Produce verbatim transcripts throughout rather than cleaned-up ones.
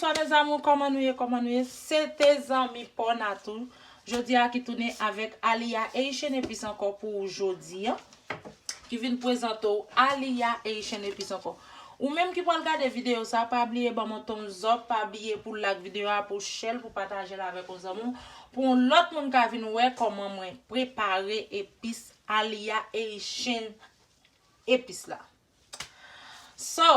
Bonsoir mes amours, kòman nou ye, kòman nou ye? Se te zanmi Pònatou. Jodi a ki tounen avèk Alia Haitian Epices ankò pou ou jodi a. Ki vin prezante w Alia Haitian Epices ankò. Ou menm ki pral gade videyo sa, pa bliye ban m yon thumbs up, pa bliye pou like videyo a, pou share l, pou pataje l avèk yon zanmi w, pou yon lòt moun ka vin wè kòman mwen prepare epis Alia Haitian Epices la. So,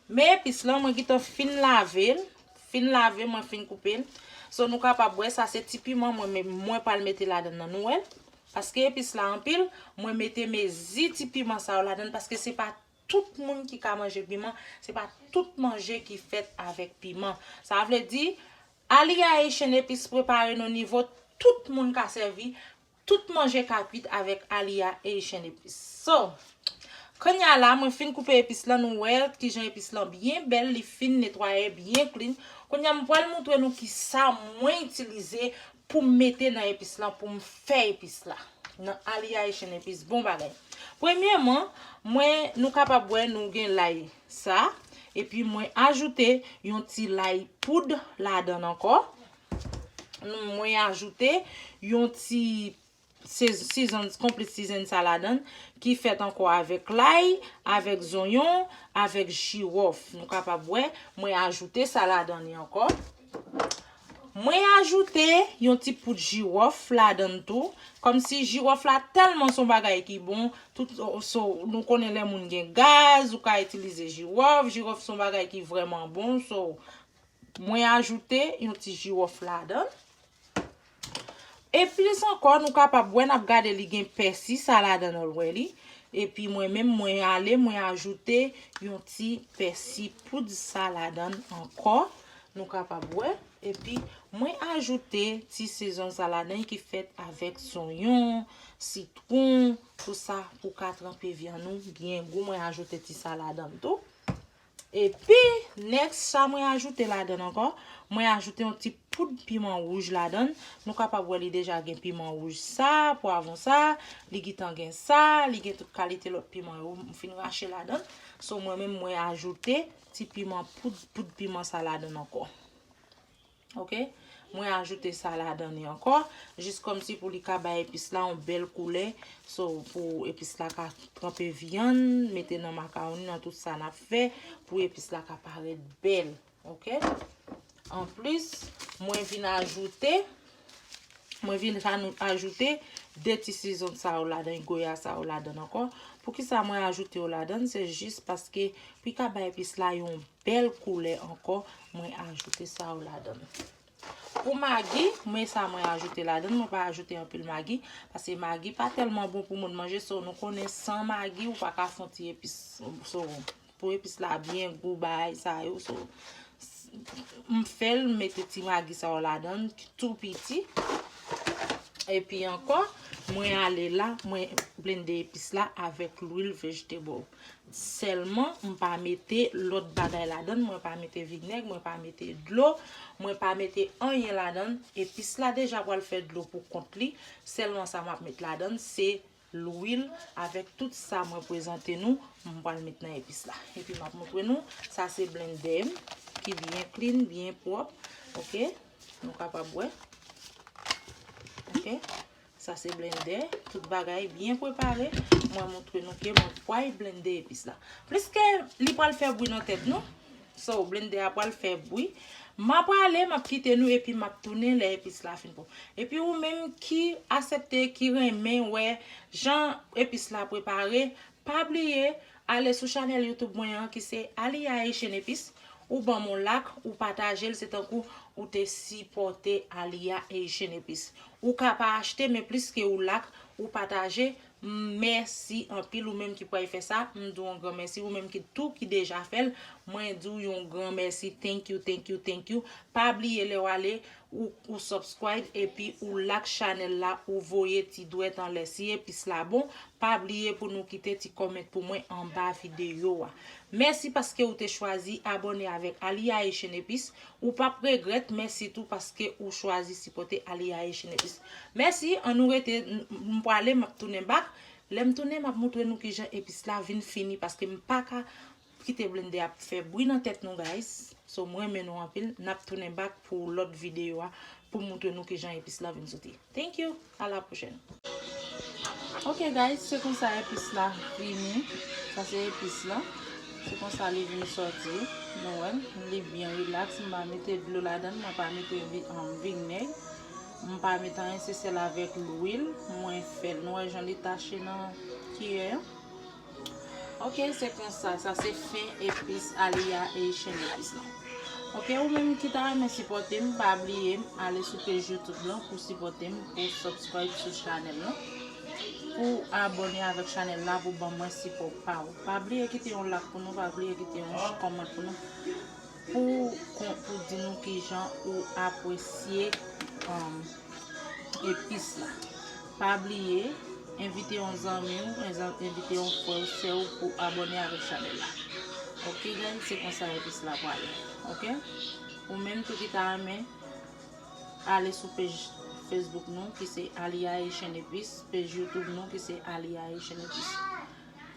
men epis lan, mwen gentan fin lave l, fin lave, mwen fin koupe l. So, nou kapab wè sa se ti piman mwen, men mwen pral mete ladan nan, nou wè l. Paske epis la anpil, mwen mete mezi ti piman sa yo ladan paske se pa tout moun ki ka manje piman, se pa tout manje ki fèt avèk piman. Sa vle di, Alia Haitian Epices prepare nan nivo tout moun ka sèvi, tout manje ka kwit avèk Alia Haitian Epices. So, kounye a la, mwen fin koupe epis lan, nou wè kijan epis lan byen bèl, li fin netwaye, byen clean. Kounye a, m pral montre nou kisa mwen itilize pou m mete nan epis lan, pou m fè epis la. Nan Alia Haitian Epices, bon bagay. Premyèman, mwen, nou kapab wè nou gen lay sa, epi mwen ajoute yon ti lay poud ladan ankò. Mwen ajoute yon ti sez-, season, complete season sa ladan, ki fèt ankò avèk lay, avèk zonyon, avèk jiwòf. Nou kapab wè, mwen ajoute sa ladan li ankò. Mwen ajoute yon ti poud jiwòf ladan tou. Kòmsi jiwòf la tèlman se yon bagay ki bon. Tout, so, nou konnen lè moun gen gaz, ou ka itilize jiwòf. Jiwòf se yon bagay ki vrèman bon. So, mwen ajoute yon ti jiwòf ladan. E plis ankò, nou kapab wè, n ap gade li gen pèsi sa ladan, nou wè li. Epi mwen menm, mwen ale, mwen ajoute yon ti pèsi poud sa ladan ankò. Nou kapab wè. Epi mwen ajoute ti sezon sa ladan ki fèt avèk zonyon, sitwon, tout sa pou ka tranpe vyann ou byen gou. Mwen ajoute ti sa ladan tou. Epi, next, sa mwen ajoute ladan ankò, mwen ajoute yon ti poud piman wouj ladan. Nou kapab wè li deja gen piman wouj sa, pwavwon sa, li gentan gen sa, li gen tout kalite lòt piman yo, m fin rache ladan. So, mwen menm, mwen ajoute ti piman poud, poud piman sa ladan ankò. Ok? Mwen ajoute sa ladan li ankò, jis kòmsi pou li ka bay epis la yon bèl koulè. So, pou epis la ka tranpe vyann, mete nan makawoni, nan tout sa n ap fè, pou epis la ka parèt bèl. Ok? Anplis, mwen vin ajoute, mwen vin anou-, ajoute de ti sezon sa yo ladan, goya sa yo ladan ankò. Poukisa mwen ajoute yo ladan? Se jis paske pou li ka bay epis la yon bèl koulè ankò, mwen ajoute sa yo ladan. Pou magi, men sa mwen ajoute ladan, mwen pa ajoute anpil magi, paske magi pa tèlman bon pou moun manje, so nou konnen san magi, ou pa ka fè yon ti epis, so, pou epis la byen gou, bagay sa yo, so, m fè l, m mete ti magi sa yo ladan, tou piti. Epi ankò, mwen ale la, mwen blende epis la avèk lwil vegetable. Sèlman, m pa mete lòt bagay ladan, mwen pa mete vinèg, mwen pa mete dlo, mwen pa mete anyen ladan. Epis la deja pral fè dlo pou kont li. Sèlman sa m ap met ladan, se lwil avèk tout sa mwen prezante nou, m pral met nan epis la. Epi m ap montre nou, sa se blendè m ki byen clean, byen pwòp. Ok? Nou kapab wè. Ok? Sa se blendè, tout bagay byen prepare. Mwen montre nou ke mwen pral blende epis la. Pliske li pral fè bri nan tèt nou, so blendè a pral fè bri. M ap prale, m ap kite nou epi m ap tounen lè epis la fin bon. Epi ou menm ki aksepte, ki renmen wè jan epis la prepare, pa bliye ale sou chanèl YouTube mwen an ki se Alia Haitian Epices. Ou ban m yon like, ou pataje l, se tankou ou te sipòte Alia Haitian Epices. Ou ka pa achte, men pliske ou like, ou pataje, mèsi anpil ou menm ki pral fè sa, m di w yon gran mèsi. Ou menm ki tou ki deja fè l, mwen di w yon gran mèsi. Thank you, thank you, thank you. Pa bliye lè w ale, ou, ou subscribe epi ou like chanèl la, ou voye ti dwèt anlè. Si epis la bon, pa bliye pou nou kite ti comment pou mwen anba videyo a. Mèsi paske ou te chwazi abòne avèk Alia Haitian Epices. Ou p ap regrèt, mèsi tou paske ou chwazi sipòte Alia Haitian Epices. Mèsi, ann nou rete, m, m prale, m ap tounen back. Lè m tounen, m ap montre nou kijan epis la vin fini paske m pa ka kite blendè ap fè bri nan tèt nou, guys. So, m renmen nou anpil. N ap tounen back pou lòt videyo a pou moutre nou kijan epis la vin soti. Thank you. À la prochaine. Ok guys, se konsa epis la fini. Sa se epis la. Se konsa li vin soti. Nou wè, li byen relax. M pa mete dlo ladan, mwen pa mete vi- um, vinèg. M pa mete anyen, se sèl avèk lwil mwen fè l. Nou wè jan li tache nan kiyè an. Ok, se konsa, sa se fen epis Aliya Haitian Epis lan. Ok, ou menm ki ta renmen sipòte m, pa bliye ale sou page YouTube lan pou sipòte m, pou subscribe sou chanèl lan, pou abòne avèk chanèl la, pou ban mwen sipò pa w. Pa bliye kite yon like pou nou, pa bliye kite yon kòmantè pou nou, pou, pou di nou kijan ou apresye um, epis la. Pa bliye, envite yon zanmi w, enza- envite yon frè w, sè w pou abòne avèk chanèl la. Ok guys, se konsa epis la pwale. Ok? Ou menm tou ki ta renmen, ale sou page Facebook nou ki se Aliya Haitian Epis, page YouTube nou ki se Aliya Haitian Epis.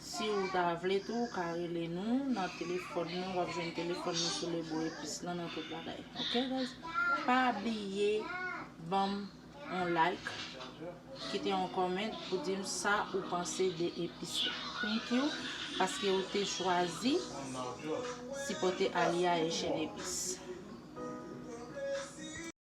Si ou ta vle tou, ou ka rele nou nan telefòn nou, w ap jwenn telefòn nou sou lebo epis lan nan tout bagay. Ok guys? Pa bliye ban m yon like, kite yon comment pou di m sa ou panse de epis la. Thank you, paske ou te chwazi sipòte Aliya Haitian Epis.